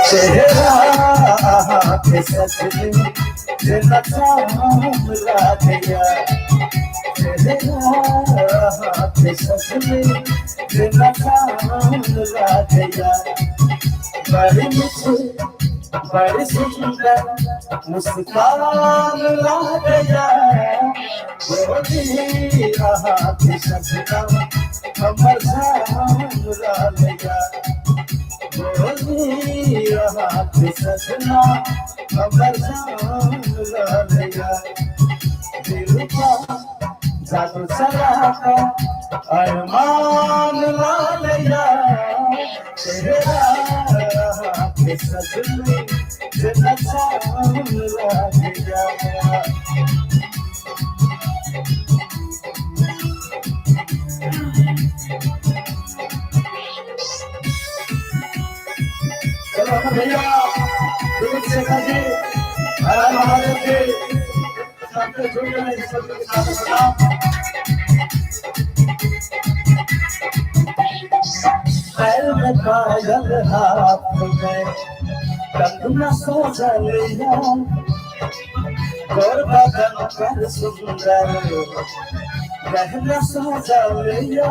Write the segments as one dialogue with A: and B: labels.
A: चेहरा अहाँके सजनी जेना चाँद लागैया, चेहरा अहाँके सजनी जेना चाँद लागैया। बड़ी मीठ बड़ी सुंदर मुस्कान लागैया, बोली अहाँके सजना हमर जान लागैया, बोली अहाँके सजना हमर जान लागैया। दिल पर जादू चला कऽ अरमान लालैया, चेहरा अहाँके सजनी जेना चाँद लागैया। चलो हमर भैया दिलीप शेखर जी, हर हर महादेव के सबके जुड़ गए, सबके साथ प्रणाम। पैर में पायल हाथ में कंगना सजल या, गोर बदन पर सुंदर गहना सजल या।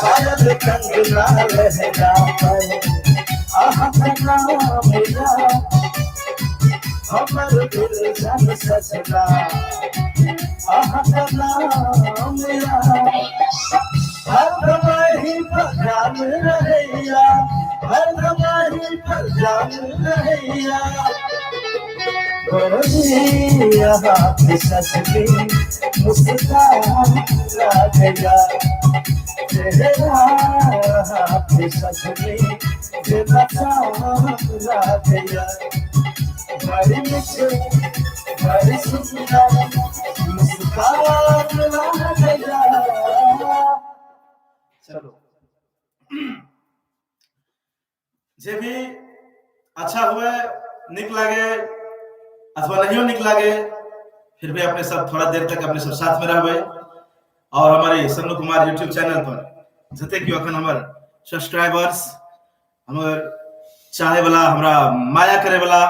A: पायल कंगना लहरा पर अहाँके नाम या, हमर दिल जन सजना अहाँके नाम या। हरदम ही पर जान रहैया, हरदम ही पर जान रहैया। बोली अहाँके सजनी मुस्कान लागैया, चेहरा अहाँके सजनी जेना चाँद लागैया। बड़ी मीठ बड़ी सुंदर मुस्कान लागैया।
B: चलो जे भी अच्छा हुए निक लागे अथवा नहियो निक लागे, फिर भी अपने सब थोड़ा देर तक अपने सब साथ में रहबे। और हमारे सन्नू कुमार यूट्यूब चैनल पर जते कि अखन हमर सब्सक्राइबर्स, हमर चाहे वाला, हमरा माया करे वाला,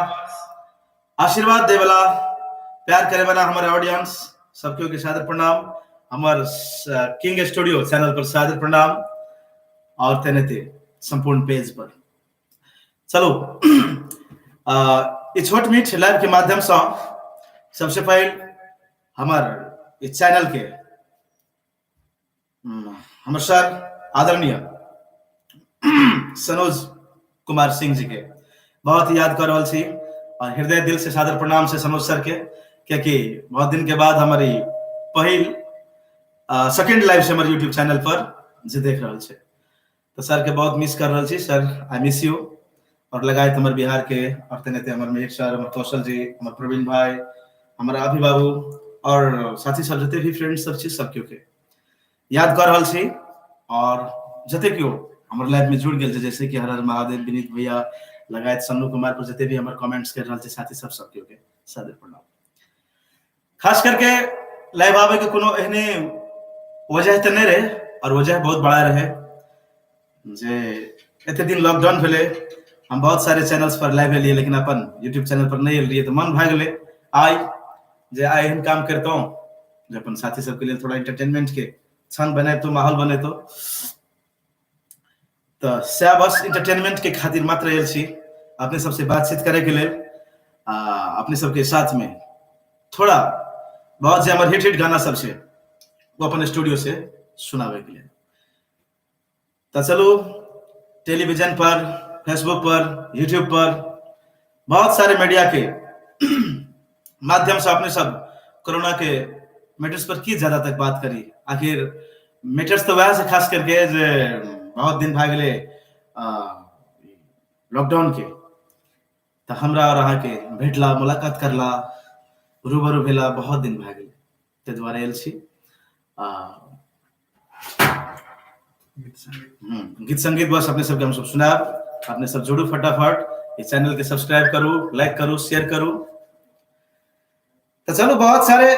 B: आशीर्वाद दे वाला, प्यार करे वाला हमारे ऑडियंस सबके के सादर प्रणाम। हमर किंग स्टूडियो चैनल पर सादर प्रणाम और तेनाहिते संपूर्ण पेज पर। चलो ई छोट मीठ लाइव के माध्यम से सबसे पहले हमर इस चैनल के हमर सर आदरणीय सनोज कुमार सिंह जी के बहुत ही याद कर रहल छी और हृदय दिल से सादर प्रणाम से सनोज सर के, क्योंकि बहुत दिन के बाद हमारी पहिल सेकेंड लाइव से हमारे यूट्यूब चैनल पर जे देख रहल छै, तो सर के बहुत मिस कर रहल छी। Sir I miss you. और लगायत हमर बिहार के और तेनाहिते हमर मिहिर सर, हमर कौशल जी, हमर प्रवीण भाई, हमर अभि बाबू और साथी सब जते भी फ्रेंड सब छी सब केओ के याद कर रहल छी। और जते केओ हमर लाइफ में जुड़ गेल छै, जैसे कि हर हर महादेव, विनीत भैया, लगायत सन्नू कुमार पर जते भी हमर कमेंट्स कर रहल छै साथी सब, सब केओ के सादर प्रणाम। खास करके लाइव आवे के कोनो एहने वजह तऽ नहि रहे और वजह बहुत बड़ा रहे जे एते दिन लॉकडाउन भेलै, हम बहुत सारे चैनल्स पर लाइव एलियै लेकिन अपन यूट्यूब चैनल पर नहि एलियै, तऽ मन भए गेलै आइ जे आइ एहन काम करितहुँ जे अपन साथी सबके लेल थोड़ा एंटरटेनमेंट के क्षण बनेतहुँ, माहौल बनेतहुँ। तऽ सएह बस एंटरटेनमेंट के खातिर मात्र आयल छी अपने सबसे बातचीत करे के लेल आ अपने सबके साथ में थोड़ा बहुत जे हमर हिट हिट गाना सब छै वो अपन स्टूडियो से सुनावे के लेल। तऽ चलू टेलीविजन पर, फेसबुक पर, यूट्यूब पर बहुत सारे मीडिया के माध्यम से अपने सब कोरोना के मैटर्स पर की ज्यादा तक बात करी। आखिर मैटर्स तो वह से खास करके जे बहुत दिन भए गेलै लॉकडाउन के, तऽ हमरा और अहाँके भेटला, मुलाकात करला, रूबरू भेला बहुत दिन भए गेलै, ताहि दुआरे आयल छी। आ गीत संगीत बस अपने सबके हम सब सुनायब, अपने सब जुड़ू फटाफट, इस चैनल के सब्सक्राइब करू, लाइक करू, शेयर करू। तऽ चलू बहुत सारे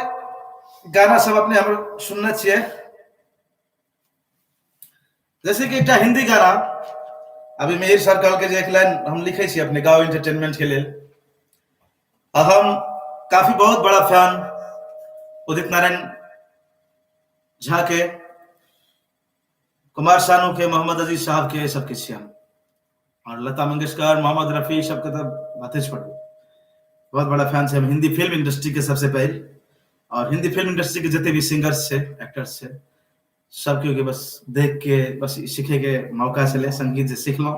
B: गाना सब अपने हम सुनने छियै। जैसे कि एकटा हिंदी गाना अभी मिहिर सर कहलकै जे एक लाइन हम लिखै छी अपने गाँव एंटरटेनमेंट के लेल। आ हम काफी बहुत बड़ा फैन उदित नारायण झा के, कुमार सानू के, मोहम्मद अजीज साहब के, सबके छियै हम। और लता मंगेशकर, मोहम्मद रफी, सबके तो बातें छोड़, बहुत बड़ा फैन छै हम हिंदी फिल्म इंडस्ट्री के सबसे पहले। और हिंदी फिल्म इंडस्ट्री के जितने भी सिंगर्स छै, एक्टर्स छै, सब केओ के बस देख के बस सीखे के मौका छलै, संगीत जे सिखलहुँ।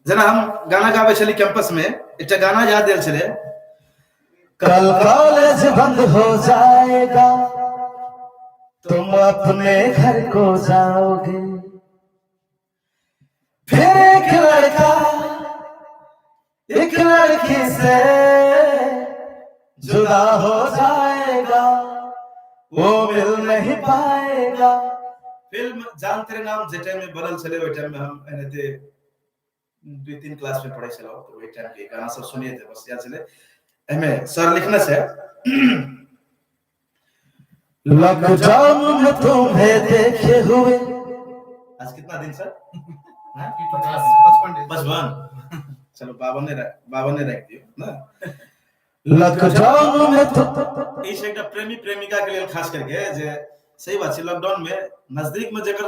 B: जेना हम गाना गाबै छली कैंपस में, एकटा गाना याद आयल छलै,
A: कल कॉलेज बंद हो जाएगा, तुम अपने घर को जाओगे, फिर एक लड़का एक लड़की से जुदा हो जाएगा, वो मिल नहीं पाएगा।
B: फिल्म जान तेरे नाम जे टाइम में बनल छलै, ओहि टाइम में हम एनाहिते 2-3 क्लास में पढ़ै छलहुँ, तऽ ओहि टाइम के गाना सब सुनिए थे, बस याद छलै। एहिमे सर लिखने छै,
A: लॉकडाउन में तुम्हें देखे हुए।
B: आज कितना दिन सर? 55। चलो बावने रख दियो ना।
A: लॉकडाउन में तो
B: ई छै एकटा प्रेमी प्रेमिका के लेल खास करके, जे सही बात छै, लॉकडाउन में नजदीक में जकर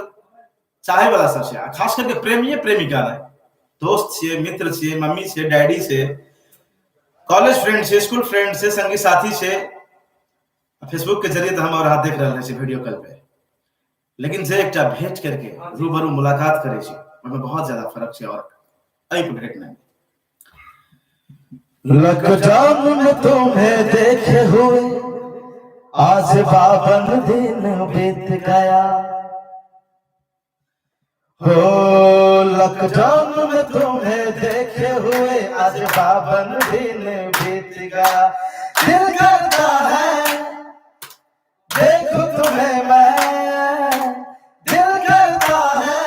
B: चाहे वाला सब छै, आ खास करके प्रेमीए प्रेमिका रहे, दोस्त छियै, मित्र छियै, मम्मी छै, डैडी छै, कॉलेज फ्रेंड छै, स्कूल फ्रेंड छै, संगी साथी छै, फेसबुक के जरिए तो हम और अहाँ देख रहल छी वीडियो कॉल पे, लेकिन जे एकटा भेंट करके रूबरू मुलाकात करे छी, ओहिमे बहुत ज्यादा फर्क छै और एहि पर भेंट नहीं।
A: लॉकडाउन में तुम्हें देखे हुए आज 52 दिन बीत गया हो, लॉकडाउन में तुम्हें देखे हुए आज 52 दिन बीत गया, दिल करता है देखो तुम्हें मैं, दिल करता है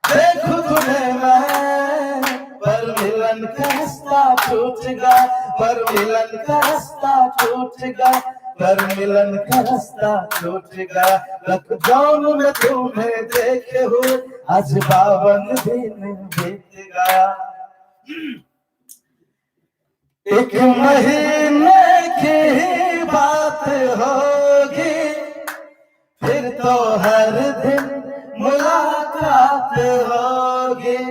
A: देखो तुम्हें मैं, पर मिलन का रास्ता टूट गया, पर मिलन का रास्ता टूट गया, पर मिलन का रास्ता टूट गया, लॉकडाउन में तुम्हें देखे हुए आज 52 दिन बीत गया। एक महीने की बात होगी, फिर तो हर दिन मुलाकात होगी,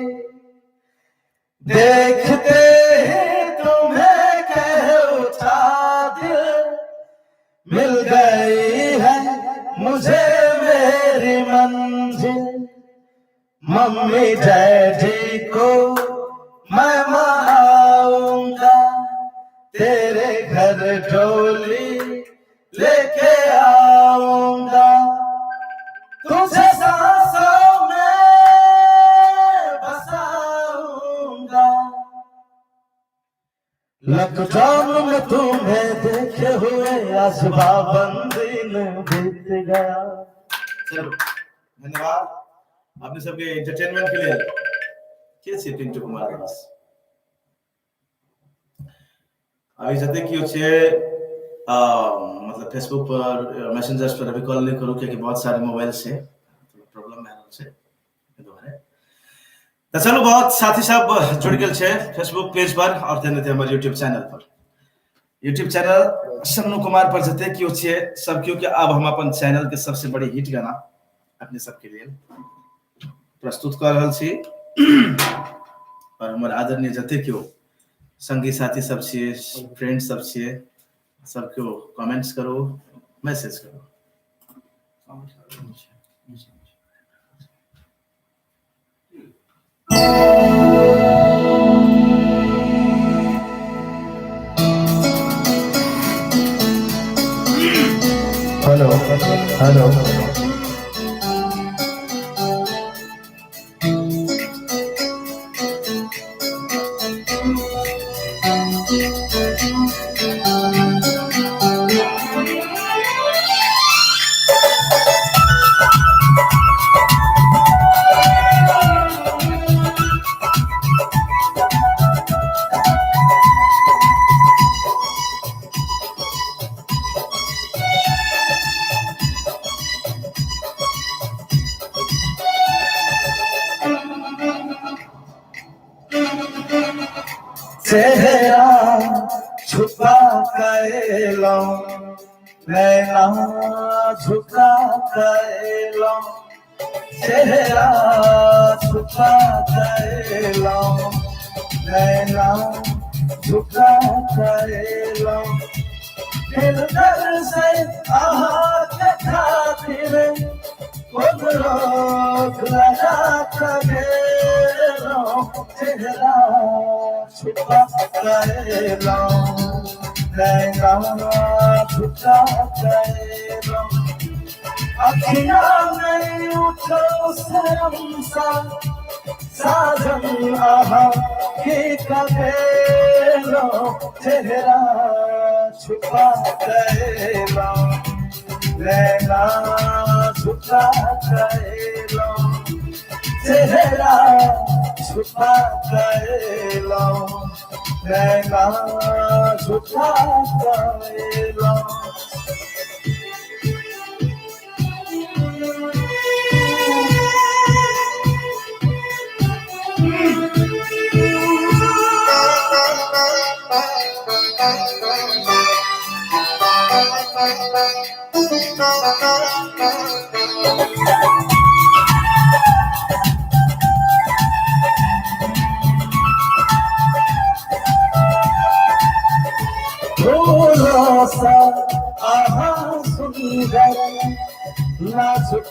A: देखते ही तुम्हें कह उठा दिल, मिल गई है मुझे मेरी मंजिल, मम्मी डैडी को मैं मनाऊंगा, तेरे घर डोली लेके आऊंगा, तुझे सांसों में बसाऊंगा, लॉकडाउन में तुम्हें देखे हुए आज 52 दिन बीत गया।
B: चलो धन्यवाद अपने सबके एंटरटेनमेंट के लिए। के छै पिंटू कुमार के पास अभी जते केओ छै, मतलब फेसबुक पर मैसेंजर्स पर अभी कॉल नहीं करू, कियाकि बहुत सारे मोबाइल से प्रॉब्लम भए रहल छै एहि दुआरे। तऽ चलू बहुत साथी सब जुड़ गेल छै फेसबुक पेज पर और तेनाहिते हमर यूट्यूब चैनल पर, यूट्यूब चैनल सन्नू कुमार पर जते केओ छियै सब केओ के आब हम अपन चैनल के सबसे बड़ी हिट गाना अपने सबके लेल प्रस्तुत कऽ रहल छी। और हमर आदरणीय जते केओ संगी साथी सब छियै, फ्रेंड सब छियै, सब केओ कमेंट्स करू, मैसेज करू।
A: Hello hello, चेहरा छुपा कएलहुँ, नैना झुका कएलहुँ, चेहरा छुपा कएलहुँ, नैना झुका कएलहुँ। दिल दर से अहाँके खातिर कोन रोग लगा कएलहुँ, चेहरा छुपा कएलहुँ, नैना झुका कएलहुँ। अखिया में उठो शर्म सा साजन आहा की कबेलो, चेहरा छुपा कएलहुँ, नैना झुका कएलहुँ, चेहरा छुपा कएलहुँ, नैना झुका कएलहुँ। फूलों सा आहा सुंदर नाजुक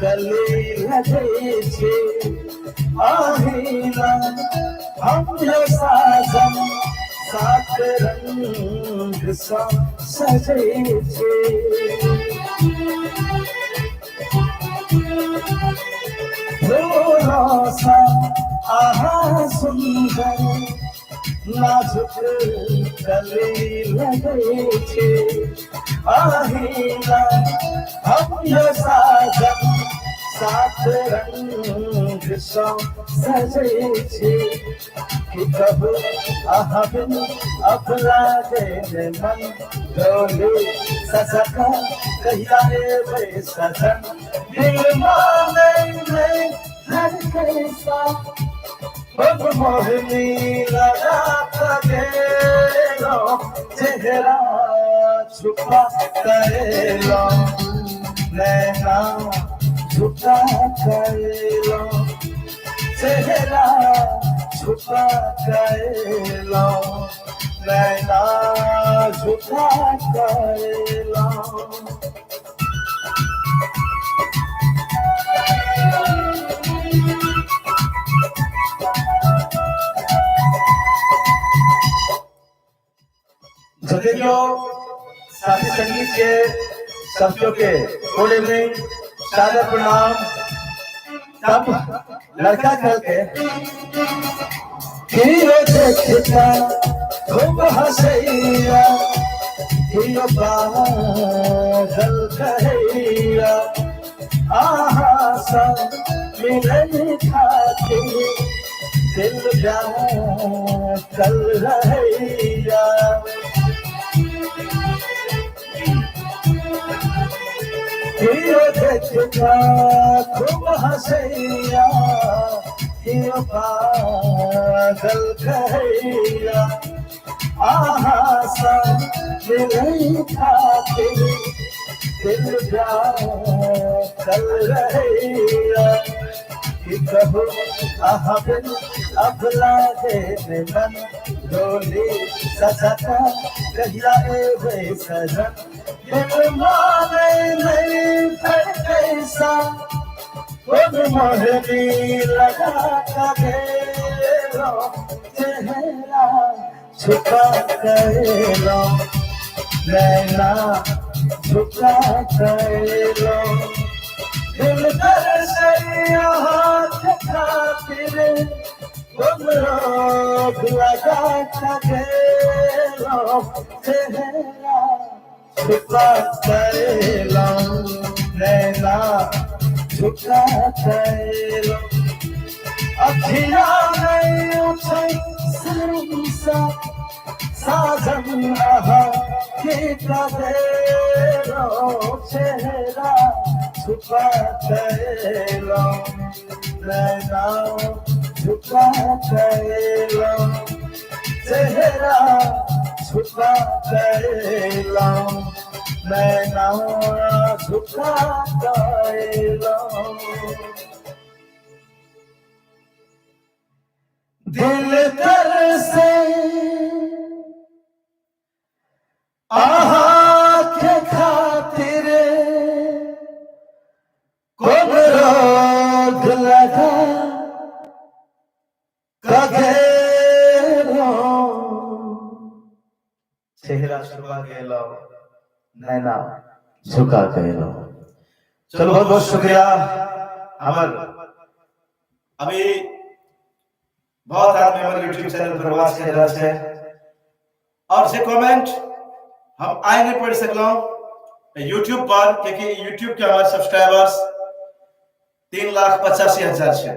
A: कली लगे छे, आहिना हम यो साजन सात रंग सा सजे छे। फूलों सा आहा सुंदर नाजुक कली लगे छे, आहिना हम यो साजन सात रंग सा सजे छे। कि कब अहाँ बिन अब लागे मन डोले सजका कहिया एबै सजन, दिल मानै नै हर कैसा बग मोहिनी लगा कएलहुँ, चेहरा छुपा कएलहुँ, नैना झुका कएलहुँ, चेहरा छुपा कएलहुँ, नैना झुका कएलहुँ।
B: जतेकियो साथी संगीत के सबके के गुड इवनिंग, सादर प्रणाम। तब लड़का कल के
A: कियो देखता खूब हसैया, कियो पागल कहैया, आहा सा मिलन खातिर दिल व्याकुल रहैया। कियो देखता खूब हसैया, कियो पागल कहैया, आहा सा मिलन खातिर दिल व्याकुल रहैया। कि कहो अहाँ बिन अब लागे मन डोली सजका कहिया एबै सजन, दिल मानै नै कैसा बग मोहिनी लगा कएलहुँ, चेहरा छुपा कएलहुँ, नैना झुका कएलहुँ। दिल दर्शैया हाथ खातिर बग रोग लगा कएलहुँ, चेहरा छुपा कएलहुँ, नैना झुका कएलहुँ। अखिया में उठै शर्म सा साजन आहा की कबेलहुँ, चेहरा छुपा कएलहुँ, नैना झुका कएलहुँ। चेहरा झुका कएलौं, नैना झुका कएलौं। दिल तरसे अहाँ के खातिर, कोन रोग लगा कगेलौं, चेहरा छुपा गेलौं, नैना झुका गेलौं। चलो, बहुत बहुत शुक्रिया। हमर
B: अभी बहुत आदमी हमर यूट्यूब चैनल पर वॉच कर रहल छै और से कमेंट हम आइ नहीं पढ़ सकलहुँ यूट्यूब पर, क्योंकि यूट्यूब के हमारे सब्सक्राइबर्स 3,85,000 छै।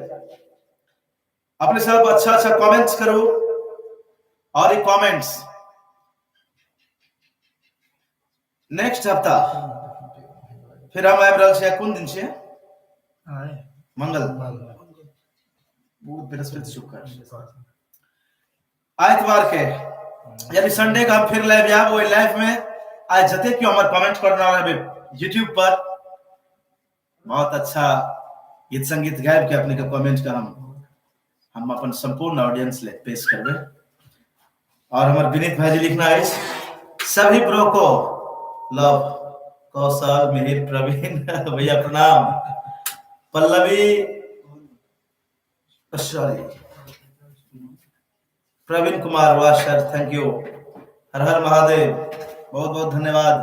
B: अपने सब अच्छा अच्छा कमेंट्स करू और ई कमेंट्स नेक्स्ट हफ्ता फिर हम आबि रहल छियै। कोन दिन छियै? मंगल, बुध, बृहस्पति, शुक्र, आइतवार के, यानी संडे का हम फिर लाइव आयब। ओहि लाइव में आज जते क्यों हमर कमेंट करना रहबे यूट्यूब पर, बहुत अच्छा गीत संगीत गायब के अपने के कमेंट का हम अपन संपूर्ण ऑडियंस ले पेश करबे। और हमारे विनीत भाई जी लिखना है, सभी ब्रो को लव, कौशल, मिहिर, प्रवीण भैया प्रणाम, पल्लवी, सॉरी, प्रवीण कुमार, वाह सर, thank you, हर हर महादेव, बहुत बहुत धन्यवाद।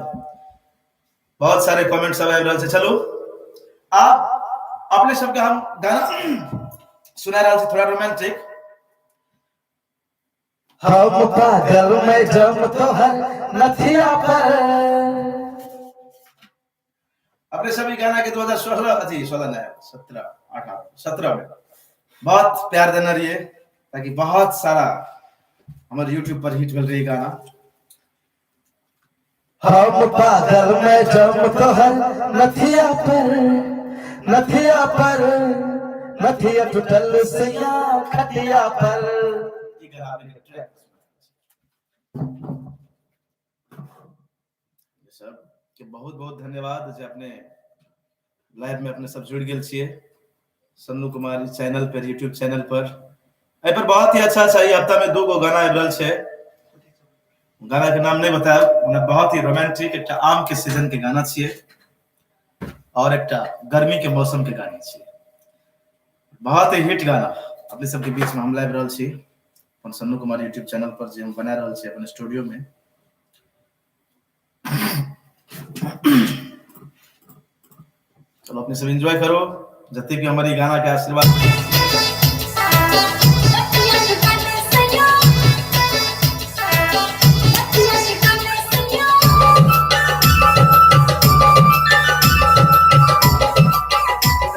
B: बहुत सारे कमेंट सब आबि रहल छै। चलू, आप अपने सबके हम गाना सुना रहल छी थोड़ा रोमांटिक।
A: हम पागल में जम तोहर नथिया पर।
B: अपने सभी गाना के 2016, अथी 16 नहीं, 17, 18, 17 में बहुत प्यार देना रही है, ताकि बहुत सारा हमारे यूट्यूब पर हिट मिल रही गाना।
A: हम पागल में जम तोहर नथिया पर, नथिया पर, नथिया टूटल सैया खटिया पर।
B: ई गाना अपने के ट्रैक सब के बहुत बहुत धन्यवाद जे अपने लाइव में अपने सब जुड़ गेल छियै सन्नू कुमार चैनल पर, यूट्यूब चैनल पर। एहि पर बहुत ही अच्छा अच्छा ई हफ्ता में दू गो गाना आबि रहल छै। गाना के नाम नहीं बतायब, मने बहुत ही रोमांटिक एकटा आम के सीजन के गाना छियै और एकटा गर्मी के मौसम के गाना छियै। बहुत ही हिट गाना अपने सबके बीच में हम लाबि रहल छी अपन सन्नू कुमार यूट्यूब चैनल पर, जे हम बना रहल छी अपन स्टूडियो में। चलो, अपने सब एंजॉय करो, जते भी हमारी गाना के आशीर्वाद।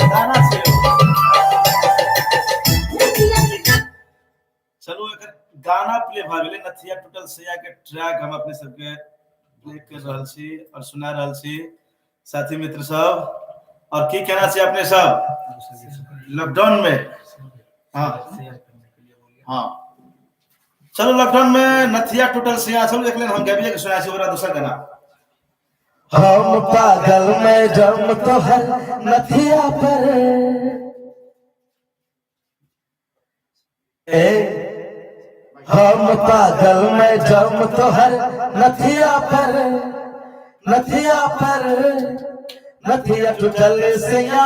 B: गाना छै। चलू, एकर गाना प्ले भऽ गेलै। नथिया टूटल सैया के ट्रैक हम अपने सबके प्ले कर रहल छी और सुना रहल छी साथी मित्र सब। और की कहना छै अपने सब लॉकडाउन में? हाँ हाँ, चलो, लॉकडाउन में नथिया टूटल सैया। चलू, एक लाइन हम गाबिए के सुना छी, ओकरा दोसर गाना।
A: हम पागल में जम तोहर नथिया पर, ए हम पागल में जम तोहर नथिया पर, नथिया पर, नथिया टूटल सैया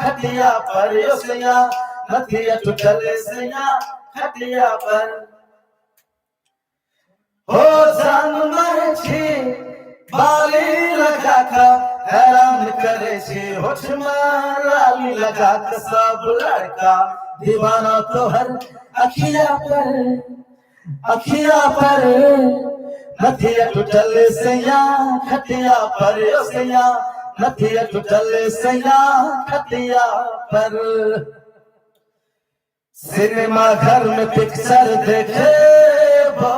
A: खटिया पर, यो सैया, नथिया टूटल सैया खटिया पर। हो जान मरे छी बाली लगा के, हैरान करे छी होठ में लाली लगा के, सब लड़का दीवाना तोहर अखिया पर, अखिया पर, नथिया टूटल सैया खटिया पर, यो सैया, नथिया टूटल सैया खटिया पर। सिनेमा घर में पिक्चर देखेबो,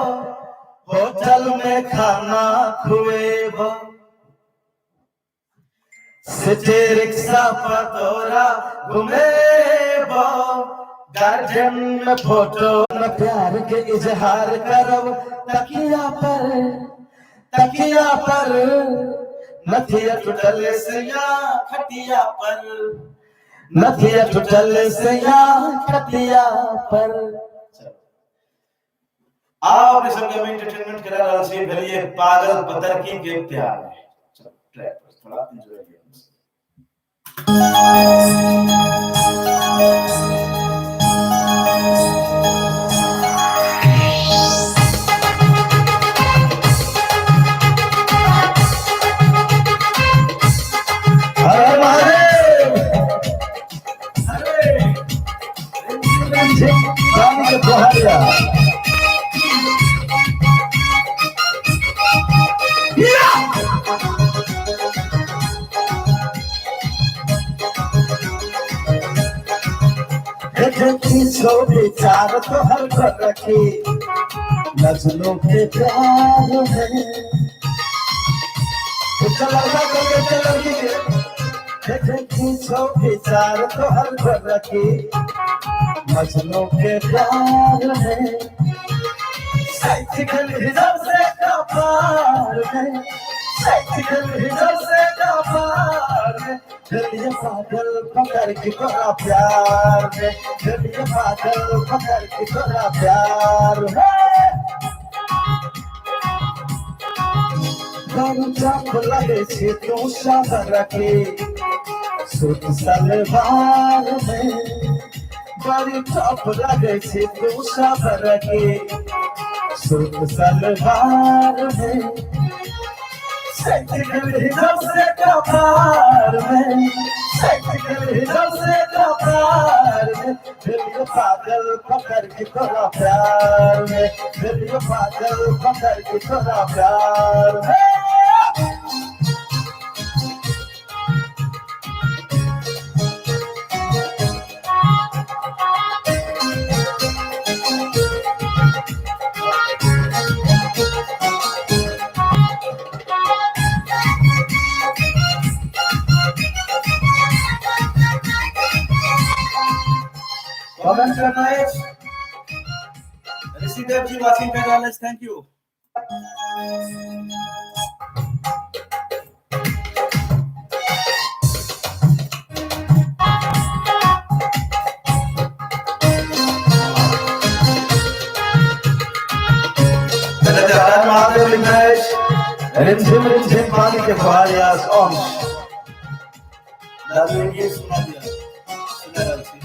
A: होटल में खाना खुएबो, सिटी रिक्शा पर तोरा घुमेबो, गार्डन में फोटो में प्यार के इजहार करब तकिया पर, तकिया पर, नथिया टूटल से या खटिया पर, नथिया टूटल से या खटिया पर।
B: आओ अपने संग में एंटरटेनमेंट करा रहल छी, भेलिए पागल पतरकी के प्यार में। चलो ट्रैक पर थोड़ा एंजॉय करिए।
A: हर महादेव। अरे राम के पहाड़िया। देखी छो विचार तो हर कर रखी नजलों के प्यार में। चल लड़का करके, चल लड़की के। देखी छो विचार तो हर कर रखी मजनू के प्यार में। साइकिल हिजब से कपार में, साइकिल हिजब से कपार में, दिल ये पागल पकड़ के तोरा प्यार में, दिल ये पागल पकड़ के तोरा प्यार में। दारू चाप लगे छे तू सब रखे सूट सलवार में, दारू चाप लगे छे तू सब रखे सूट सलवार में। साइकिल हिजब से कपार में, साइकिल हिजब से कपार में, दिल ये पागल पकड़ के तोरा प्यार में, दिल ये पागल पकड़ के तोरा प्यार में।
B: कमेंट करना है। ऋषिदेव जी वाचिंग कर रहा है, thank you.
A: रिमझिम रिमझिम पानी के फुहारे आस ओम।
B: दादू ये सुना दिया, सुना रहा छी।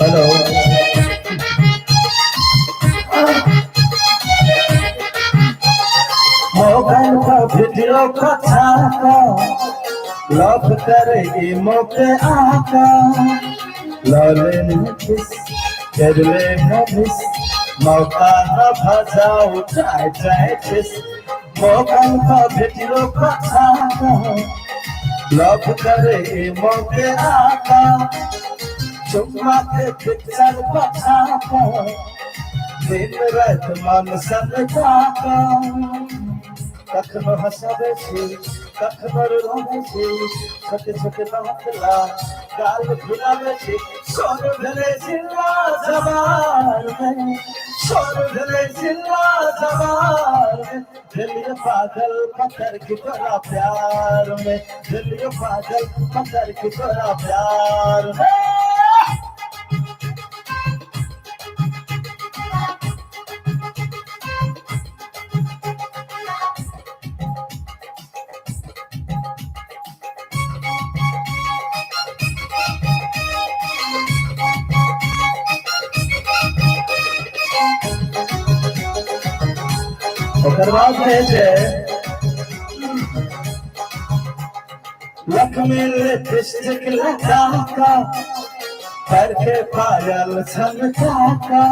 A: हेलो मोबाइल पर वीडियो कथा का लव करे मौके आका, लले किस करले मिस, मौका न भजाओ चाहे चाहे किस। मोबाइल पर वीडियो कथा का लव करे मौके आका, चुम्मा के पिक्चर पठा का, दिन रात मन सन का। कखनो हंसाबै छी कखनो रोबै छी, छोटे छोटे बात ला गाल फुलाबै छी। सोर भेलै जिल्ला जवार में, सोर भेलै जिल्ला जवार में, दिल ये पागल पकड़ के तोरा प्यार में, दिल ये पागल पकड़ के तोरा प्यार में। ओकर बाद कहै छै लक्ष्मी लिपस्टिक लगा का, पैर के पायल छनका का,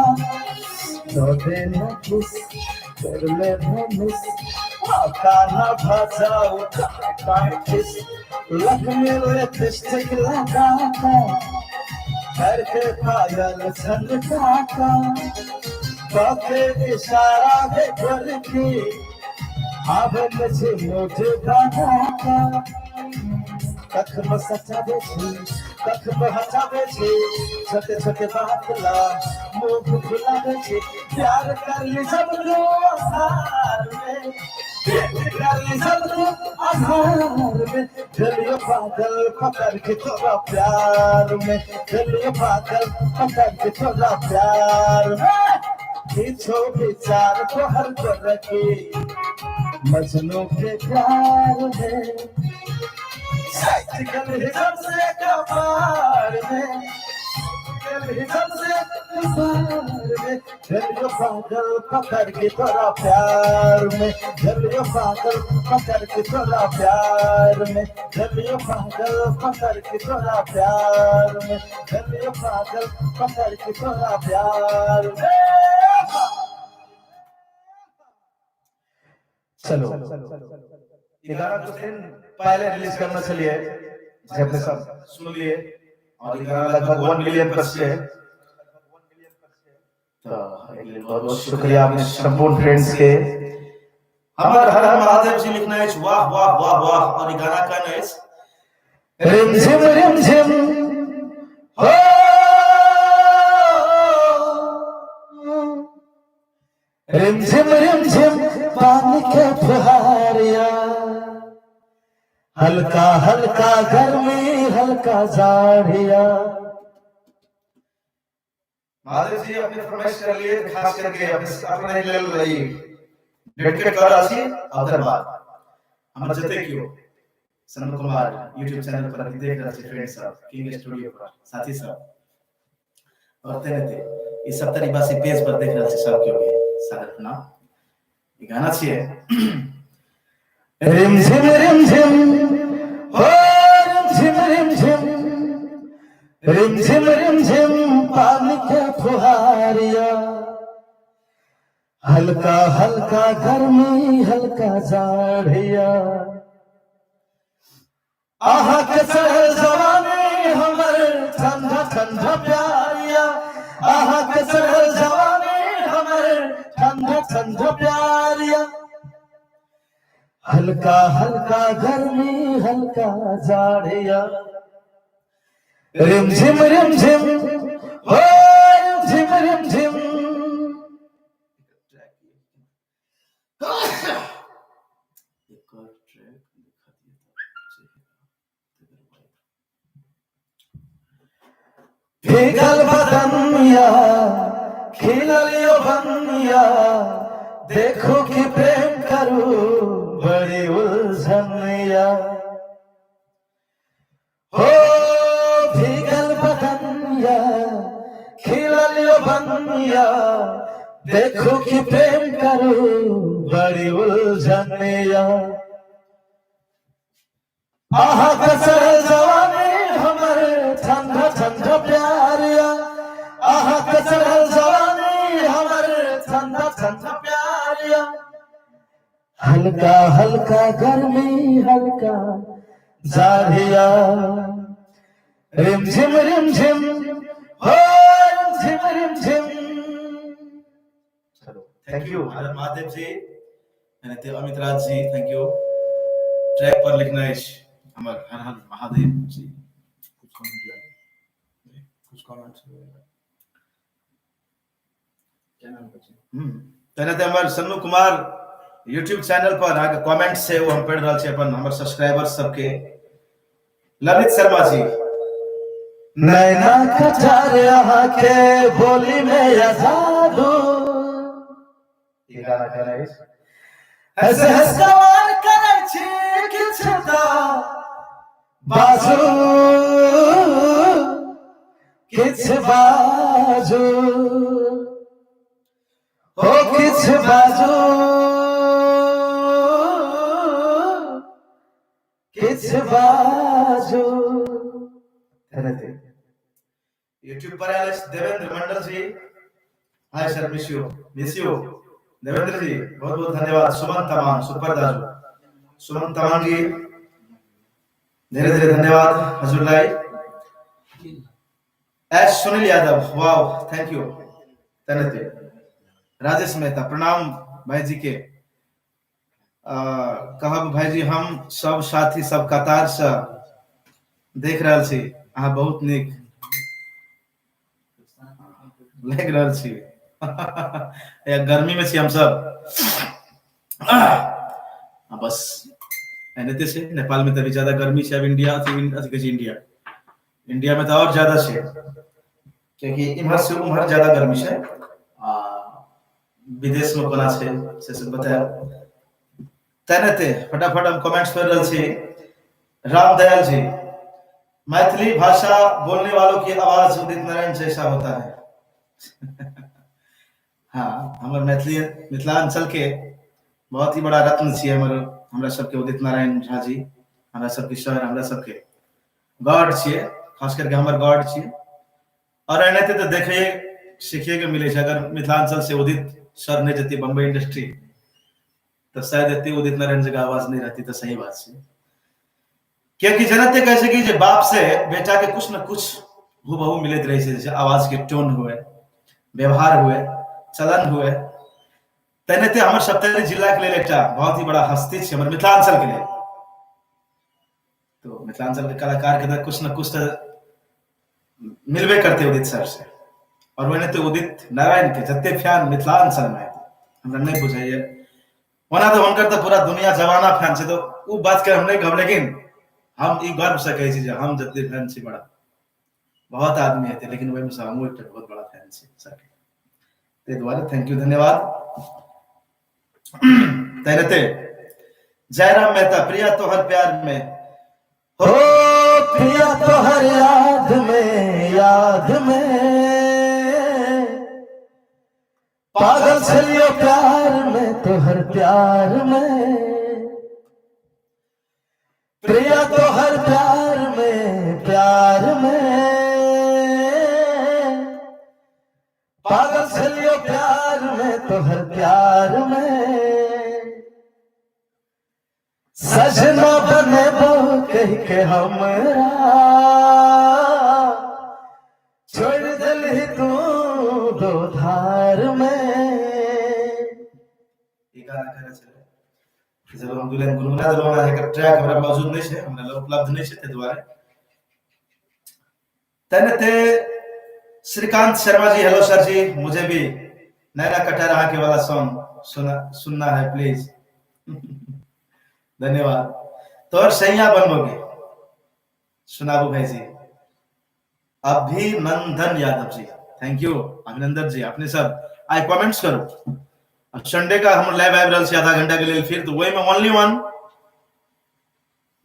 A: दो दिन किस कर ले मिस, मौका न भजाओ किस। लक्ष्मी लिपस्टिक लगा का, करके पायल छनकाका, कके इशारा दे गोरकी, आबे छै मोट बनाका। कखनो सचाबे छी, कखनो हँसाबे छी, छोटे छोटे बात ला मुंह फुलाबे छी। प्यार कर ली सब तू आसार में, प्यार कर ली सब तू आसार में, चलियो पागल पकड़ के तोरा प्यार में, चलियो पागल पकड़ के तोरा प्यार में। किछो विचार तोहर गोरकी, मजनू के प्यार में, साइकिल सबसे कपार में, सबसे कपार में, चलियो पागल पकड़ के तोरा प्यार में, चलियो पागल पकड़ के तोरा प्यार में, चलियो पागल पकड़ के तोरा प्यार में, चलियो पागल पकड़ के तोरा प्यार में। चलो, ये गाना कुछ दिन पहले रिलीज करना चलिए, जिसे अपने सब सुन लिए, और ये गाना लगभग 1 मिलियन प्लस है। तो बहुत बहुत शुक्रिया अपने संपूर्ण फ्रेंड्स के।
B: हमर हर हर महादेव जी लिखना है, वाह वाह वाह वाह। और ये गाना का है
A: रिमझिम रिमझिम हो, रिमझिम रिमझिम पानी के फुहारिया, हल्का हल्का गर्मी हल्का जाड़िया।
B: महादेव जी अपने फरमाइश कर लिए, खास करके अपने लेल रही डेडिकेट कर रहल छी। ओकर बाद हमर जते कियो सनम कुमार यूट्यूब चैनल पर देख रहल छी फ्रेंड सब, किंग स्टूडियो पर साथी सब, और तेनाते ई सब तरीका से पेज पर देख रहल छी सब कियो के सादर प्रणाम। ई गाना छियै
A: रिमझिम रिमझिम हो, रिमझिम रिमझिम, रिमझिम रिमझिम पानी के फुहारिया, हल्का हल्का गर्मी हल्का जाड़िया। आहा के चढ़ल जवानी हमर ठंडा ठंडा प्यारिया, आहा के चढ़ल जवानी हमर ठंडा ठंडा प्यारिया, हल्का हल्का गर्मी हल्का जाड़िया। रिमझिम रिमझिम हो, रिमझिम रिमझिम। भीगल बदनिया खिलल यो बनिया, देखो कि प्रेम करू बड़ी उलझनिया। हो भीगल बदनिया खिलल यो बनिया, देखो कि प्रेम करू बड़ी उलझनिया। आहा कसर जवानी हमर ठंडा ठंडा प्यारिया, आहा कसर जवानी हमर ठंडा ठंडा प्यारिया, हल्का हल्का गर्मी हल्का जाड़िया। रिमझिम रिमझिम हो, रिमझिम रिमझिम।
B: चलो, thank you Har Mahadev ji, Amit Raj ji, thank you. Track पर लिखना है हमर हर हर महादेव जी।
C: कुछ कमेंट, कुछ कमेंट्स
B: तेना ते हमर सन्नू कुमार यूट्यूब चैनल पर अहाँके कमेंट से वो हम पढ़ रहल छी अपन हमर सब्सक्राइबर सबके। ललित शर्मा जी,
A: नैना कटार अहाँ के बोली में जादू,
B: ई गाना कहना अछि।
A: ऐसे सवाल करै छी किछु त बाजू, किछु बाजू, हो किछु बाजू, किछु बाजू।
B: यूट्यूब पर आयल अछि Devendra Mandal ji, hi sir, miss you, miss you Devendra ji, बहुत बहुत धन्यवाद। सुमन तमांग, सुपर दाजू सुमन तमांग जी, धेरै धेरै धन्यवाद हजुरलाई। S Sunil Yadav, wow, thank you. तनते Rajesh Mehta, प्रणाम भाईजी के। कहब भाईजी, हम सब साथी सब कतार से देख रहल छी, अहाँ बहुत नीक लागि रहल छी। गर्मी में छी हम सब, बस एनाहिते छै। नेपाल में तऽ अभी ज्यादा गर्मी छै, अब इंडिया अथी कहै छै इंडिया, इंडिया में तऽ और ज्यादा छै, कियाकि इम्हर से उम्हर ज्यादा गर्मी छै। आ विदेश में कोना छै से सब बतायब। तेनाहिते फटाफट हम कमेंट्स पढ़ि रहल छी। रामदयाल जी, मैथिली भाषा बोलने वालों की आवाज उदित नारायण जैसा होता है। हाँ, हमर मैथिली मिथिलांचल के बहुत ही बड़ा रत्न छियै हमर, हमरा सबके उदित नारायण झा जी, हमरा सबके सर, हमरा सबके गॉड छियै, खास करके हमर गॉड छियै। और एनाहिते तऽ देखिए सीखिए के मिलै छै। अगर मिथिलांचल से उदित सर नहि जतियै बम्बई इंडस्ट्री तऽ शायद एते उदित नारायण जी के आवाज नहि रहती। तऽ सही बात छै, कियाकि जनते कहै छै कि जे बाप से बेटा के कुछ न कुछ हूबहू मिलैत रहै छै, जैसे आवाज के टोन हुए, व्यवहार हुए, चलन हुए। तेनाहिते हमर सप्तरी जिला के लेल एकटा बहुत ही बड़ा हस्ती छै हमर मिथिलांचल के लेल। तो मिथिलांचल के कलाकार के तऽ कुछ न कुछ तऽ मिलबे करते उदित सर से। और ओनाहिते उदित नारायण के जते फैन मिथिलांचल में हमरा नहीं बुझाइए, ओना तऽ हुनकर तऽ पूरा दुनिया जमाना फैन छै, तऽ ओ बात के हम नहीं कहब, लेकिन हम ई गर्व से कहै छी जे हम जते फैन छी, बड़ा बहुत आदमी हेतै, लेकिन ओहिमे से हमहूँ एकटा बहुत बड़ा फैन छी सर के। ताहि दुआरे thank you, धन्यवाद। तेनाहिते जयराम मेहता, प्रिया तोहर प्यार में
A: हो, प्रिया तोहर याद में, याद में पागल छलियो प्यार में, तोहर प्यार में, प्रिया तोहर प्यार में, प्यार में पागल छलियो प्यार में, तोहर प्यार में सजना बनेबो कह के हमरा छोड़ दिलही तू दो धार में।
B: ई गाना कहने छलै जब हम दुल्हन गुनगुना देलहुँ, हमरा एकर ट्रैक हमरा मौजूद नहि छै, हमरा लग उपलब्ध नहि छै, ताहि दुआरे। तेनाहिते श्रीकांत शर्मा जी, हेलो सर जी, मुझे भी नैना कटार अहाँ के वाला सॉन्ग सुनना है प्लीज। धन्यवाद। तोहर सैया बनबोगे सुनाबू भाई जी। अभिनंदन यादव जी, thank you अभिनंदन जी। अपने सब आई कमेंट्स करू। संडे का हम लाइव आबि रहल छी आधा घंटा के लेल फिर, तो वही में ओनली वन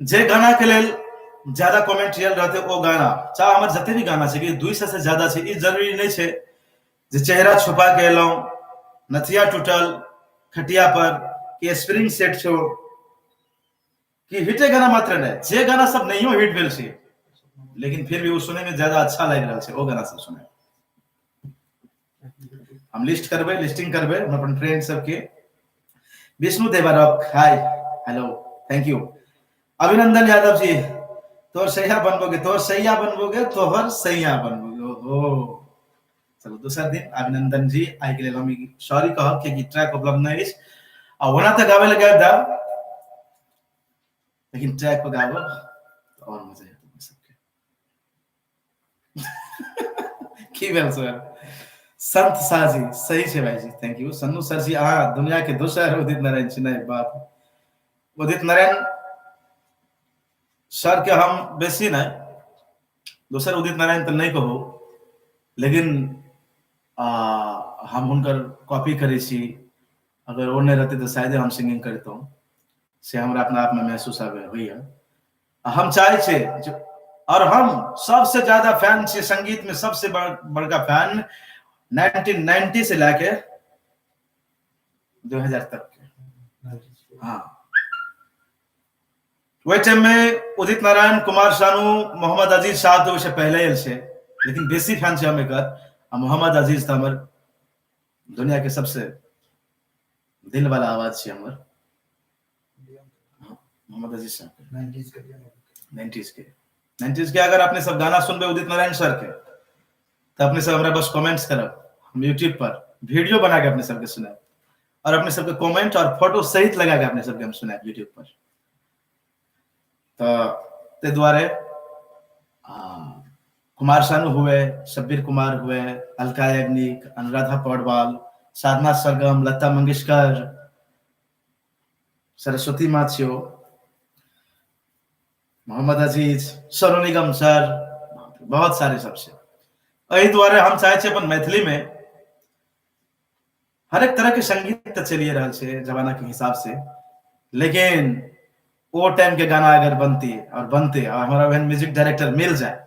B: जे गाना के लेल ज्यादा कमेंट आयल रहते ओ गाना, चाहे हमर जते भी गाना छै कि 200 से ज्यादा छै, ई जरूरी नहीं छै जे चेहरा छुपा के एलहुँ, नथिया टूटल खटिया पर कि स्प्रिंग सेट छो कि हिटे गाना मात्र नहीं, जे गाना सब नहियो हिट भेल छै लेकिन फिर भी ओ सुने में ज्यादा अच्छा लागि रहल छै, ओ गाना सब सुने। हम लिस्ट करबै, लिस्टिंग करबै हम अपन फ्रेंड सबके। Vishnu Devarok, hi hello, thank you. Abhinandan Yadav ji, तोहर सैया बनबोगे, तोहर सैया बनबोगे, तोहर सैया बनबोगे। ओहो चलो दोसर दिन अभिनंदन जी आइ के लेल हम सॉरी कहब कियाकि ट्रैक उपलब्ध नहि अछि। आ ओना तऽ गाबै लए गाबि देब, लेकिन ट्रैक पर गाबब तऽ आओर मजा हेतै सबके। की भेल सर? संत शाह जी, सही छै भाई जी, thank you. Sannu sir जी, अहाँ दुनिया के दोसर उदित नारायण छी। नहीं बाप, उदित नारायण सर के हम बेसी नहीं, दोसर उदित नारायण तऽ नहीं कहू, लेकिन हम हुनकर कॉपी करै छी। अगर ओ नहीं रहते तऽ शायदे हम सिंगिंग करितहुँ, से हमरा अपना आप में महसूस आबे होइए। हम चाहे छे और हम सबसे ज्यादा फैन छे संगीत में, सबसे बड़का फैन 1990 से लेके 2000 तक के। हाँ, वही टाइम में उदित नारायण, कुमार सानू, मोहम्मद अजीज साहब तो वैसे पहले आयल छे, लेकिन बेसी फैन छे हम एकर। आ मोहम्मद अजीज तो हमर दुनिया के सबसे दिल वाला आवाज छे हमर मोहम्मद अजीज साहब के। 90s के, 90s के अगर अपने सब गाना सुनबे उदित नारायण सर के तऽ अपने सब हमरा बस कमेंट्स करब, हम यूट्यूब पर वीडियो बना के अपने सबके सुनायब और अपने सबके कमेंट और फोटो सहित लगा के अपने सबके हम सुनायब यूट्यूब पर। तऽ ताहि दुआरे कुमार सानू हुए, शब्बीर कुमार हुए, अलका याग्निक, अनुराधा पौडवाल, साधना सरगम, लता मंगेशकर, सरस्वती माछियो, मोहम्मद अजीज, सोनू निगम सर, बहुत सारे सबसे। एहि दुआरे हम चाहे छी अपन मैथिली में हरेक तरह के संगीत तऽ चलिए रहल छै जमाना के हिसाब से, लेकिन ओ टाइम के गाना अगर बनती और बनते और हमारा वहन म्यूजिक डायरेक्टर मिल जाए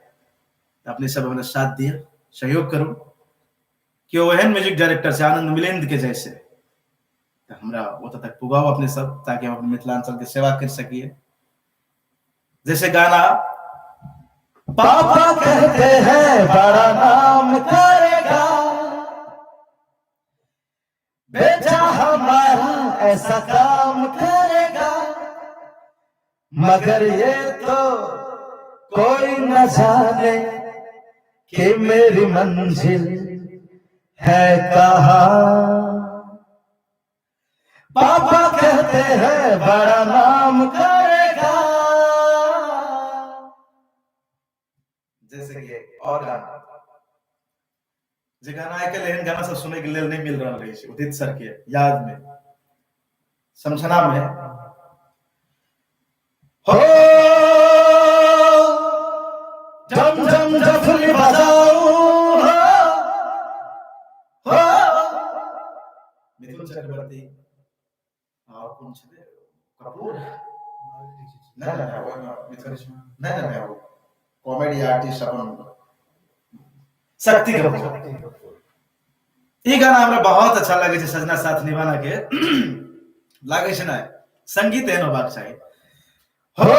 B: तो अपने सब हमरा साथ दिए, सहयोग करू कि ओहन म्यूजिक डायरेक्टर से आनंद मिलिंद के जैसे तऽ हमरा ओतऽ तक पुगाउ अपने सब, ताकि हम अपन मिथिलांचल के सेवा कर सकिए। जैसे गाना
A: पापा कहते हैं बड़ा नाम करेगा बेटा हमारा, ऐसा काम करेगा, मगर ये तो कोई न जाने कि मेरी मंजिल है कहाँ। पापा कहते हैं बड़ा नाम करेगा।
B: जैसे कि और गाना जे गाना आइ काल्हि एहन गाना सब सुनय के लेल नहि मिल रहल अछि उदित सर के याद में समझना में
A: हो झम झम डफली बजाऊं हो, हो।
B: मिथुन चक्रवर्ती और कोन छलै कपूर
C: नहि नहि ओहिमे मिथुन नहि नहि नहि ओ कॉमेडी आर्टिस्ट अपन
B: शक्ति कपूर। ई गाना हमरा बहुत अच्छा लगे छै, सजना साथ निभाना के लागे छै ने संगीत एहन होबाक चाही।
A: हो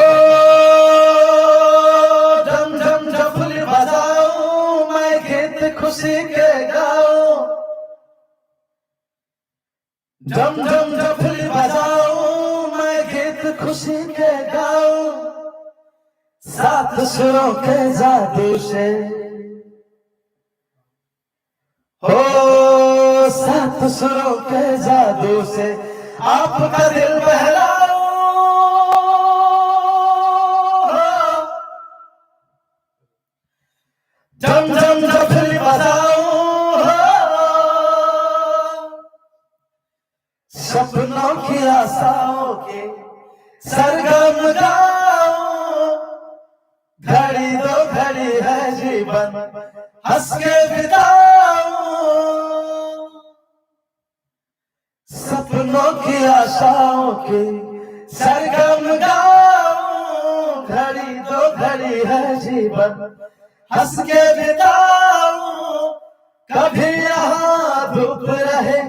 A: झम झम डफली बजाऊं मैं गीत खुशी के गाऊं, झम झम डफली बजाऊं मैं गीत खुशी के गाऊं, सात सुरों के जादू से, हो सात सुरों के जादू से आपका दिल बहलाऊं। झम झम डफली बजाऊं हो, सपनों की आशाओं के सरगम गाऊं, घड़ी दो घड़ी है जीवन हंस के बिताऊं, सपनों की आशाओं के सरगम गाऊं, घड़ी दो घड़ी है जीवन हंस के बिताऊं, कभी यहाँ धूप रहे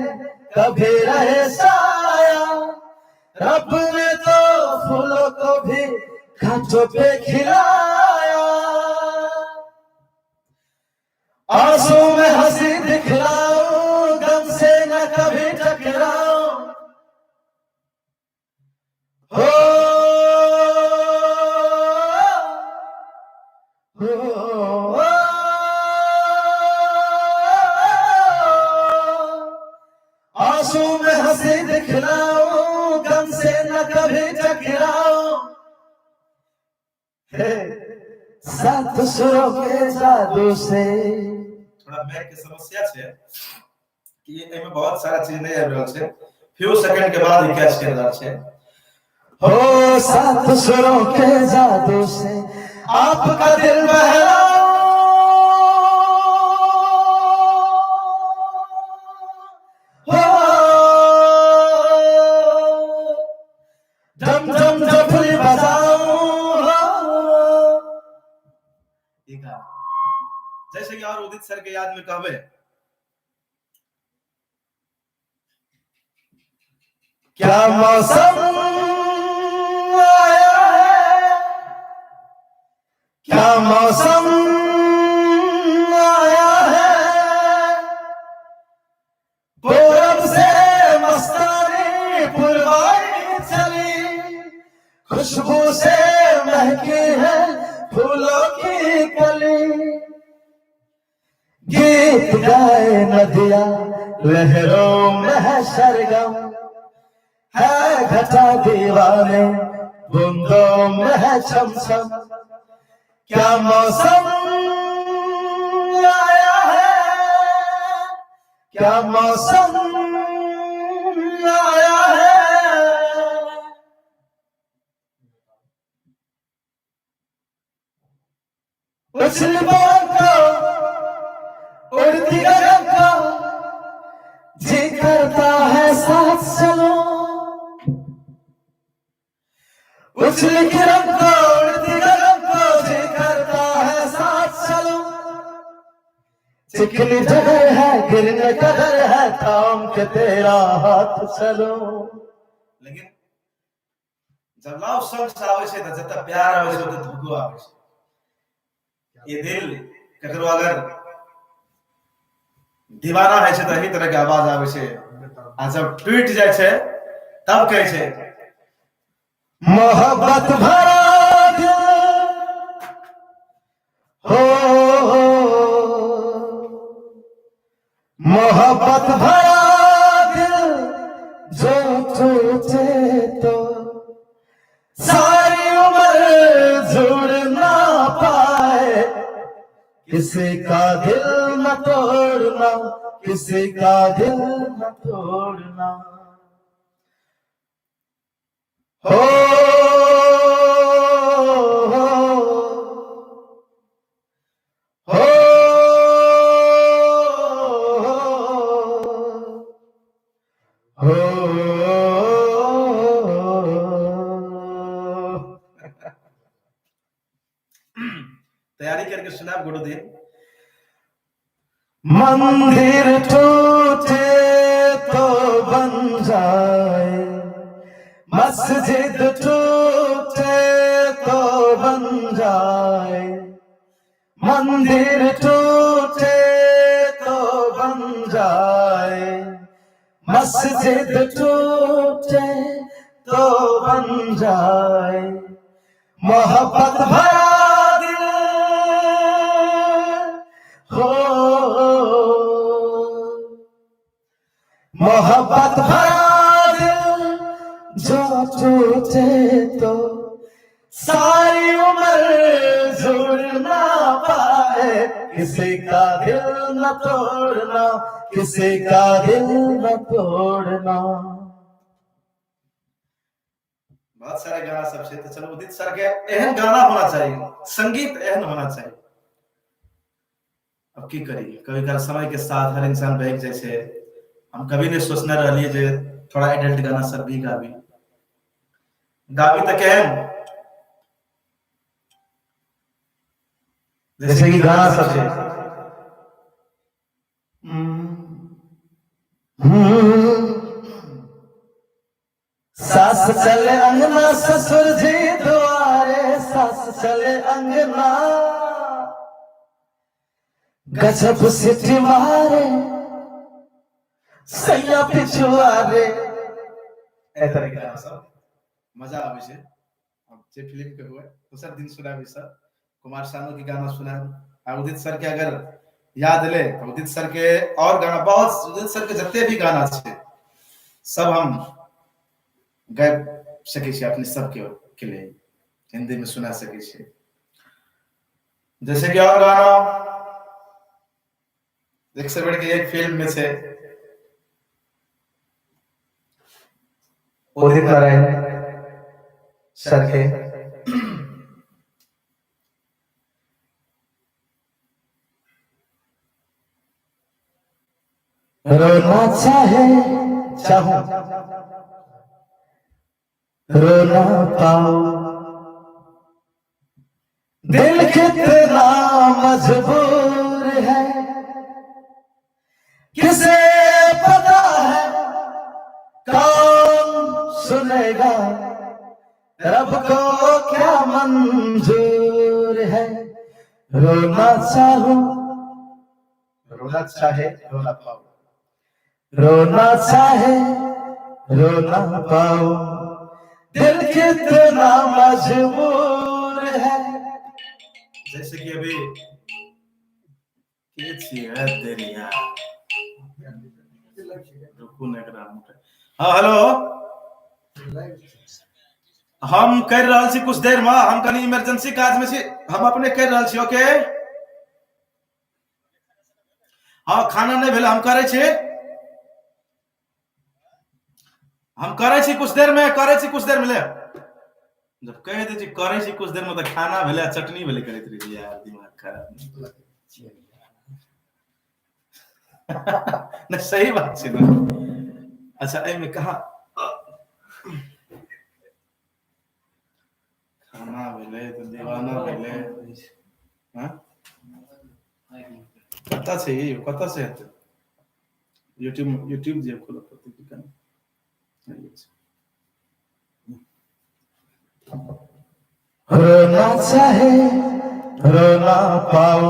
A: कभी रहे साया, रब ने तो फूलों को भी कांटों पे खिलाया, आंसू में हंसी दिखलाऊं, गम से न कभी टकराऊं, हो, हो, आंसू में हंसी दिखलाऊं, गम से न कभी टकराऊं, हे सात सुरों के जादू से।
B: थोड़ा माइक के समस्या छै कि एमे बहुत सारा चीज नहीं आबि रहल छै, फ्यू सेकंड के बाद ही कैच कर रहल छै।
A: हो सात सुरों के जादू से आपका दिल बहलाऊं, हो झम झम डफली बजाऊं, हो।
B: ई गाना जैसे कि और उदित सर के याद में कहबे
A: क्या मौसम आया है, क्या मौसम आया है, पूरब से मस्तानी पुरवाई चली, खुशबू से महकी है फूलों की कली, गीत गाए नदिया लहरों में है सरगम, है घटा दीवाने बूंदों में है छमछम। क्या मौसम आया है, क्या मौसम आया है। उछली पवन को उड़ती गगन को जी करता है साथ चलो। उछली किरण को उड़ती गगन को जी करता है साथ चलो। चिकनी जगह है गिरने का डर है, थाम के तेरा हाथ चलो।
B: लेकिन जब लव सॉन्ग आबै छै तऽ जतऽ प्यार आबै छै ओतऽ धोखो आबै छै। ये दिल ककरो अगर दीवाना होइ छै तऽ एही तरह के आवाज आबै छै, आ जब टूटि जाइ छै तब कहै छै
A: मोहब्बत भरा दिल हो, मोहब्बत भरा दिल जो टूटे तो सारी उम्र जुड़ ना पाए। किसी का दिल न तोड़ना, किसी का दिल न तोड़ना। हो, हो, हो, हो।
B: तैयारी करके सुनाब गुरु दिन।
A: मंदिर टूटे तो बन जाए, मस्जिद टूटे तो बन जाए, मंदिर टूटे तो बन जाए, मस्जिद टूटे तो बन जाए। मोहब्बत भरा दिल हो, मोहब्बत भरा दिल जो टूटे तो सारी उम्र जुड़ ना पाए। किसी का दिल न तोड़ना, किसी का दिल न तोड़ना।
B: बहुत सारे गाना सब छै, तो चलो उदित सर के एहन गाना होना चाहिए, संगीत एहन होना चाहिए। अब की करी, कभी काल समय के साथ हर इंसान बहक जाइ छै। हम कभी नहीं सोचने रहलिए जे थोड़ा एडल्ट गाना सब भी गाबी गाबी तऽ केहन,
A: जैसे कि गाना सब छै। सास चले अंगना ससुर जी द्वारे, सास चले अंगना गजब सिटी मारे सैया पिछुआरे।
B: एहि तरह के गाना सब मजा आबै छै। अब जे फिल्म के हुए दोसर दिन सुनाबी सर, कुमार सानू के गाना सुनाब। आ उदित सर के अगर याद ले तो उदित सर के और गाना बहुत, उदित सर के जते भी गाना छै सब हम गाबि सकै छी अपने सबके के लिए, हिंदी में सुना सकै छी। जैसे कि और गाना एक से बढ़ के एक फिल्म में से
A: उदित नारायण सर के रोना चाहे चाहूं रोना पाऊं, दिल कितना मजबूर है, किसे पता है कौन सुनेगा, रब को क्या मंजूर है। रोना चाहूं
C: रोना चाहे रोना पाऊं,
A: रोना चाहे रोना पाऊं, दिल कितना मजबूर है।
B: जैसे कि अभी के छियै तेरी यार, रुकू ने एकरा। हाँ, हेलो, हम कर रहल छी कुछ देर में, हम कनी इमरजेंसी काज में छी, हम अपने कर रहल छी। ओके, हाँ, खाना नहीं भेल, हम करै छी, हम करै छी कुछ देर में, करै छी कुछ देर में। ले जब कह दै छी करै छी कुछ देर में, तऽ खाना भेलै आ चटनी भेलै, करैत रही यार, दिमाग खराब। नहीं, सही बात छै ने। अच्छा, एहिमे कहाँ खाना भेलै तऽ दीवाना भेलै। हाँ, कतऽ छै ई? कतऽ से हेतै? यूट्यूब, यूट्यूब जे खोलऽ पड़तै की केना?
A: रोना चाहे रोना पाओ,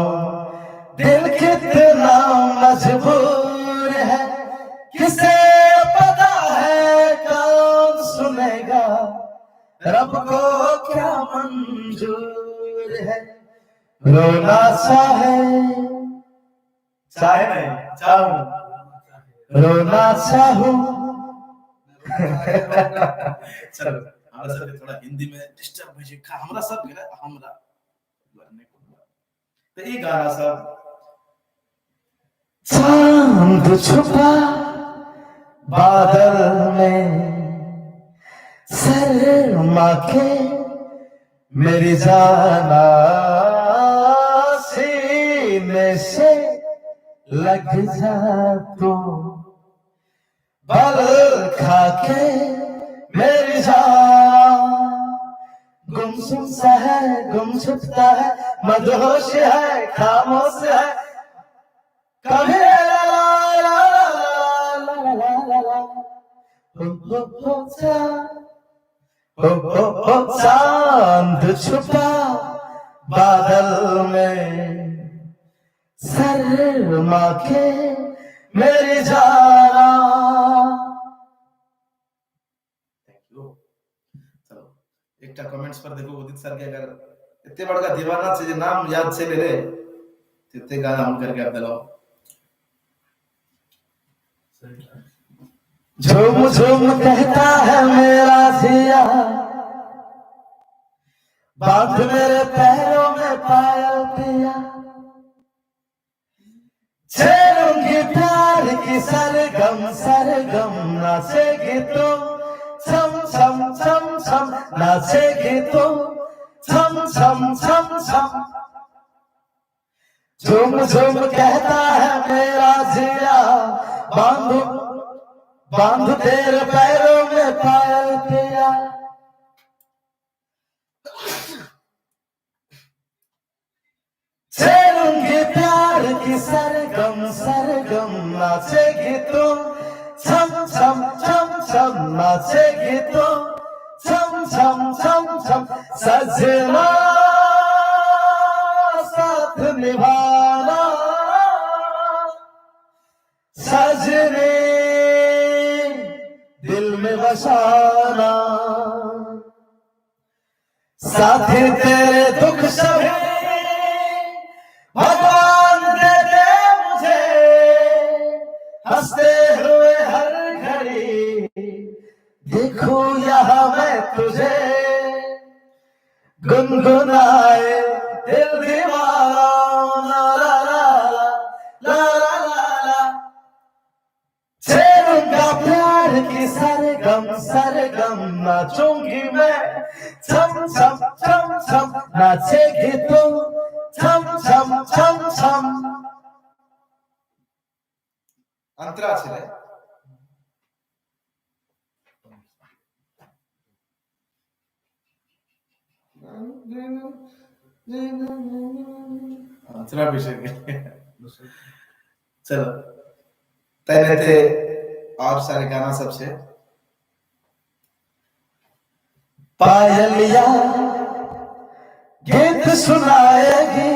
A: दिल कितना मजबूर है, किसे पता है, कौन सुनेगा, रब को क्या मंजूर है। रोना चाहे,
B: चाहे नहीं, चाहूं,
A: रोना चाहूं।
B: चलो, हमरा सबके थोड़ा हिंदी में डिस्टर्ब होइ छै, हमरा सबके ने, हमरा तऽ ई गाना सब।
A: चांद छुपा बादल में, शर्मा के मेरी जाना सीने से लग जा तू, बल खा के मेरी जान। गुमसुम सा है, गुम छुपता है, मदहोश है, खामोश है, कभी ला ला ला ला ला ला ला ला, हो हो हो चा, हो हो हो। चांद छुपा बादल में, शर्मा के मेरी जाना।
B: Thank you. चलो, एकटा कमेंट्स पर देखू। उदित सर के अगर एते बड़का दीवाना छै जे नाम याद छै रे, एते गाना हुनकर गाबि देलहुँ।
A: झूम झूम कहता है मेरा जिया, बांध मेरे पैरों में पायल पिया, छेड़ूंगी प्यार की सरगम, सरगम नाचेगी तो छम छम छम छम, नाचेगी तो छम छम छम छम। झूम झूम कहता है मेरा जिया, बांध बांध तेरे पैरों में पायल पिया। छेड़ूंगी प्यार की सरगम, सरगम नाचेगी तो छम छम छम छम, नाचेगी तो छम छम छम छम। सजना साथ निभाना, सजने दिल में बसाना, साथी तेरे दुख सभी भगवान दे दे मुझे, हंसते हुए हर घड़ी देखूं यहाँ मैं तुझे, गुनगुनाए दिल दीवाना, ला ला ला ला ला ला। छेड़ूंगा प्यार की सरगम, सरगम नाचूंगी मैं छम छम छम छम, नाचेगी तू छम छम छम छम।
C: अंतरा छलै।
B: अंतरा बिसरि गेलै।
C: चलो, तैनाते और सारे गाना सब छै।
A: पायलिया गीत सुनाएगी,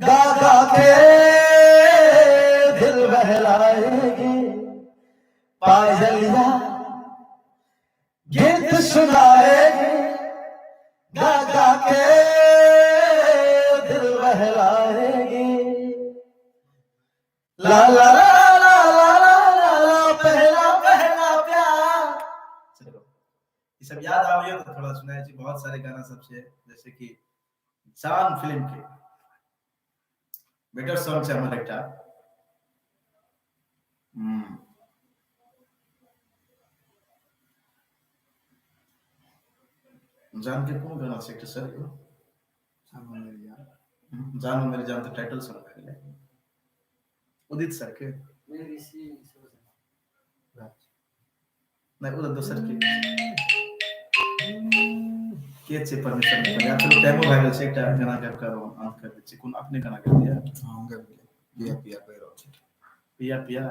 A: गा गा के दिल बहलाएगी। पायलिया गीत सुनाएगी, गा गा के दिल बहलाएगी।
B: ई सब याद आबैया तऽ थोड़ा सुनाइ छी। बहुत सारे गाना सब छै, जैसे कि जान फिल्म के बेटर सॉन्ग छै हमर एकटा। जान के कोन गाना छै एकटा सर? यौ, जान मेरे जान तऽ टाइटल सॉन्ग भए गेलै उदित सर के। नहि, ओ तऽ दोसर के के छै। परमेश्वर ने या चलू, टाइमो भए गेल छै। एकटा गाना गाबि कऽ हम अंत कर दै छी। कोन अपने गाना गाबि दिअ?
C: हम गाबि दिअ, पिया पिया कहि रहल छी।
B: पिया पिया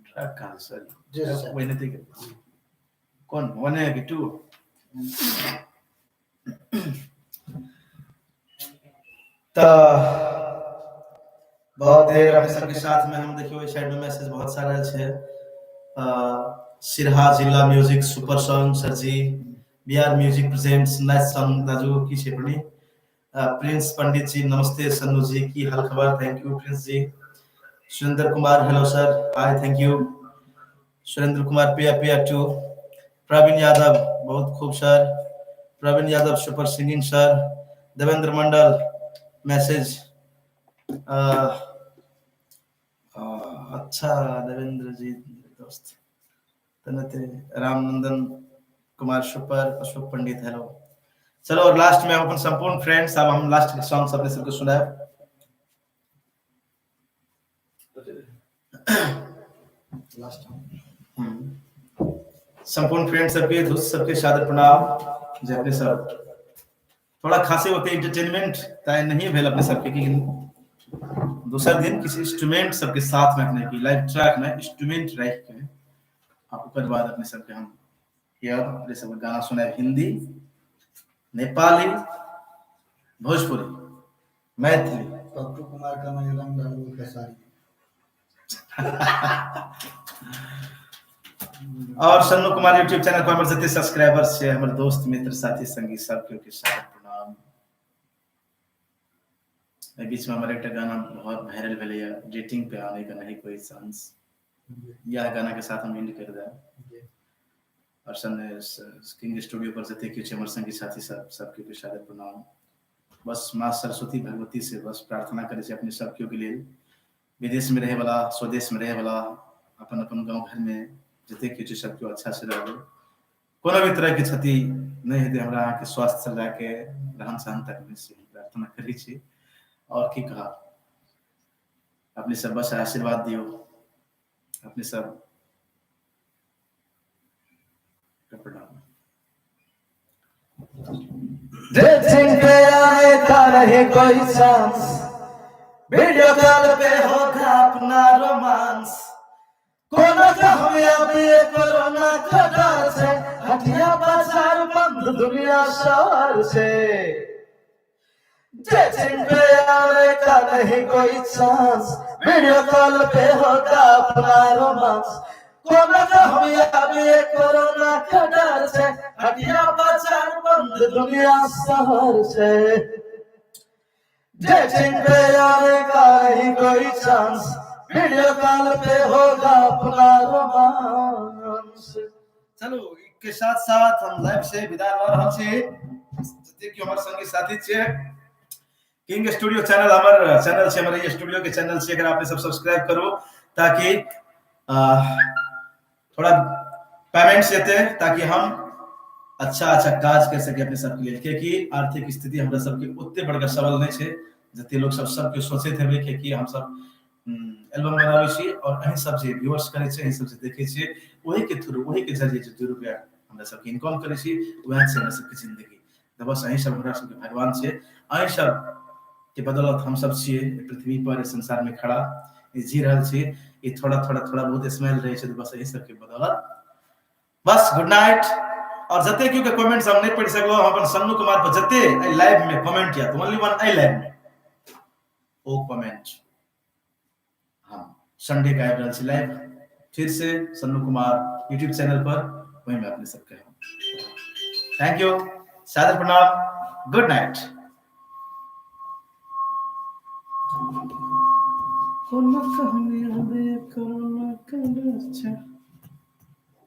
B: ट्रैक कहाँ सर?
C: जी सर।
B: ओहिने ते कोन वन है कि टू? तऽ बहुत देर अपने सबके साथ में हम देखियो, साइड में मैसेज बहुत सारा छै। सिरहा जिला music super song sir ji, BR music presents nice song दाजु की छै पनि। प्रिंस पंडित जी, नमस्ते सन्नू जी, की हाल खबर? Thank you Prince ji. Surendra Kumar, hello sir, hi, thank you Surendra Kumar. पिया पिया टू। प्रवीण यादव, बहुत खूब sir. Praveen Yadav, super singing sir. Devendra Mandal message अच्छा। देवेंद्र जी दोस्त तनते। रामनंदन कुमार सुपर। अशोक पंडित, हेलो। चलो, और लास्ट में हम अपन संपूर्ण फ्रेंड्स, अब हम लास्ट सॉन्ग सबने सबको सुनाए।
C: लास्ट।
B: संपूर्ण फ्रेंड सबके, दोस्त सबके सादर प्रणाम। जे अपने सब थोड़ा खासे होते एंटरटेनमेंट तय नहीं भेल अपने सबके कि दोसर दिन किसी इंस्ट्रूमेंट सबके साथ में अपने की लाइव ट्रैक में इंस्ट्रूमेंट रख के आ ओकर बाद अपने सबके हम यार अपने सबके गाना सुनाए, हिंदी, नेपाली, भोजपुरी, मैथिली।
C: पप्पू कुमार का मैं रंग डालू खेसारी।
B: और सन्नू कुमार यूट्यूब चैनल पर हमर जते सब्सक्राइबर्स छै, हमर दोस्त, मित्र, साथी, संगी, सब केओ के सादर प्रणाम। एहि बीच में हमर एकटा गाना बहुत वायरल भेलैया, डेटिंग पे आने का नहीं कोई चांस। यह गाना के साथ हम एंड कर देब। और संग किंग स्टूडियो पर जते केओ छै, हमर संगी साथी सब, सबके के सादर प्रणाम। बस माँ सरस्वती भगवती से बस प्रार्थना करै छी अपने सब केओ के लेल, विदेश में रहे वाला, स्वदेश में रहे वाला, अपन अपन गाँव घर में जते केओ छै, सब केओ अच्छा से रहबै, कोनो भी तरह के क्षति नहि हेतै हमरा अहाँके स्वास्थ्य से लए के रहन सहन तक में, से हम प्रार्थना करै छी। और की कहब, अपने सब बस आशीर्वाद दियौ अपने सब के प्रणाम।
A: डेटिंग पे आने का नहीं कोई चांस, वीडियो कॉल पे होगा अपना रोमांस। कोनो कामयाबी कोरोना का डर से, हटिया बाजार बंद, दुनिया शहर से। डेटिंग पे आने का नहीं कोई चांस, वीडियो कॉल पे होगा अपना रोमांस। कोनो कामयाबी कोरोना का डर से, हटिया बाजार बंद, दुनिया शहर से। डेटिंग पे आने का नहीं कोई चांस, वीडियो कॉल पे होगा अपना रोमांस।
B: चलू, के साथ साथ हम लाइव से विदा लऽ रहल छी। जते कि हमर संगी साथी छै, किंग स्टूडियो चैनल हमर चैनल छै, हमर ई स्टूडियो के चैनल छै, एकरा अपने सब सब्सक्राइब करू ताकि थोड़ा पेमेंट जेतै, ताकि हम अच्छा अच्छा काज कर सकी अपने सबके लेल, कियाकि आर्थिक स्थिति हमरा सबके ओते बड़का सबल नहि छै जते लोग सब सबके सोचैत हेबै, कियाकि हम सब एल्बम बनाबै छी और अहीं सब जे व्यूअर्स करै छी, अहीं सब जे देखै छी, ओही के थ्रू, ओही के जरिए जे 2 रुपया हमरा सबके इनकम करै छी, वएह छै हमरा सबके जिंदगी। तऽ बस अहीं सब हमरा सबके भगवान छै। अहीं सब के बदौलत हम सब छियै पृथ्वी पर, संसार में खड़ा, ई जी रहल छी, ई थोड़ा थोड़ा थोड़ा बहुत स्माइल रहै छै, तऽ बस अहीं सबके बदौलत। बस गुड नाइट। और जते केओ के कमेंट्स हम नहि पढ़ि सकलहुँ, हम अपन सन्नू कुमार पर जते एहि लाइव में कमेंट या ओनली वन एहि लाइव में ओ कमेंट, हम संडे के आबि रहल छी लाइव फिर से सन्नू कुमार यूट्यूब चैनल पर, वही में अपने सबके। Thank you, सादर प्रणाम, गुड नाइट। कोना कहने हमे कोरोना का डर छै।